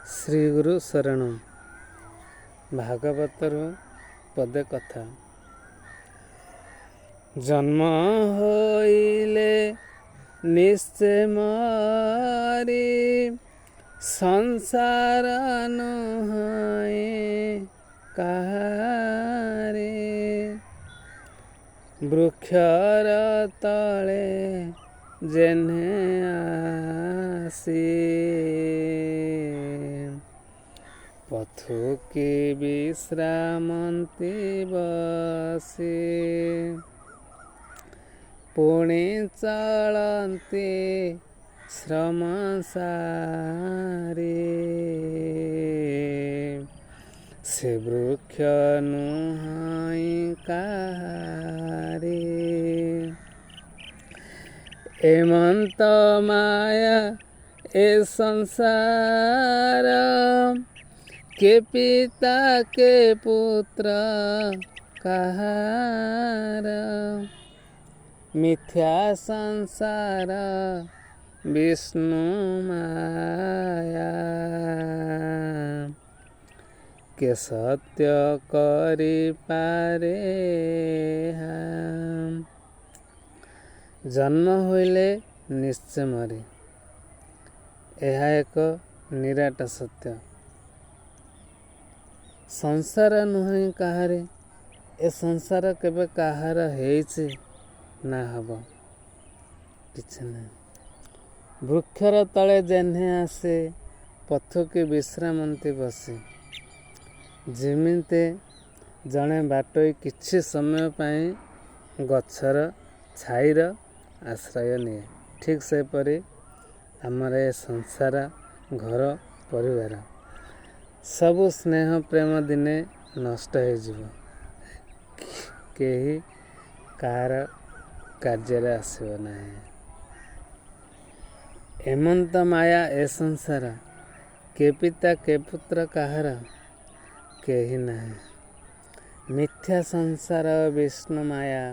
ଶ୍ରୀଗୁରୁ ଶରଣ। ଭାଗବତରୁ ପଦେ କଥା। ଜନ୍ମ ହୋଇଲେ ନିଶ୍ଚେ ମରି, ସଂସାର ନୁହଁ କାହାରି। ବୃକ୍ଷର ତଳେ ଯେହ୍ନେ ଆସି, ପଥୁକି ବିଶ୍ରାମନ୍ତି ବସି, ପୁଣି ଚଳନ୍ତି ଶ୍ରମ ସାରି, ସେ ବୃକ୍ଷ ନୁହଁଇ କାହାରି। ଏମନ୍ତ ମାୟା ଏ ସଂସାର, କେ ପିତା କେ ପୁତ୍ର କାହାର। ମିଥ୍ୟା ସଂସାର ବିଷ୍ଣୁ ମାୟା, କେ ସତ୍ୟ କରିପାରେ। ଜନ୍ମ ହୋଇଲେ ନିଶ୍ଚୟ ମରେ, ଏହା ଏକ ନିରାଟ ସତ୍ୟ। ସଂସାର ନୁହେଁ କାହାରି, ଏ ସଂସାର କେବେ କାହାର ହେଇଛି ନା ହବ? କିଛି ନାହିଁ। ବୃକ୍ଷର ତଳେ ଯେହ୍ନେ ଆସେ, ପଥୁକି ବିଶ୍ରାମନ୍ତି ବସି। ଯେମିତି ଜଣେ ବାଟୋଇ କିଛି ସମୟ ପାଇଁ ଗଛର ଛାଇର ଆଶ୍ରୟ ନିଏ, ଠିକ୍ ସେହିପରି ଆମର ଏ ସଂସାର, ଘର, ପରିବାର, ସବୁ ସ୍ନେହ ପ୍ରେମ ଦିନେ ନଷ୍ଟ ହେଇଯିବ। କେହି କାହାର କାର୍ଯ୍ୟରେ ଆସିବ ନାହିଁ। ଏମନ୍ତ ମାୟା ଏ ସଂସାର, କେ ପିତା କେ ପୁତ୍ର କାହାର, କେହି ନାହିଁ। ମିଥ୍ୟା ସଂସାର ବିଷ୍ଣୁ ମାୟା,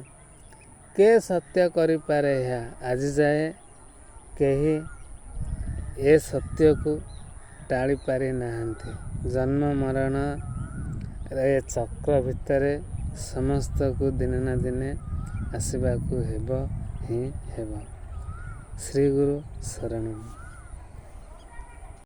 କେ ସତ୍ୟ କରିପାରେ ଏହା? ଆଜି ଯାଏ କେହି ଏ ସତ୍ୟକୁ ଟାଳି ପାରିନାହାନ୍ତି। ଜନ୍ମ ମରଣ ଏ ଚକ୍ର ଭିତରେ ସମସ୍ତକୁ ଦିନେ ନା ଦିନେ ଆସିବାକୁ ହେବ ହିଁ ହେବ। ଶ୍ରୀଗୁରୁ ଶରଣ।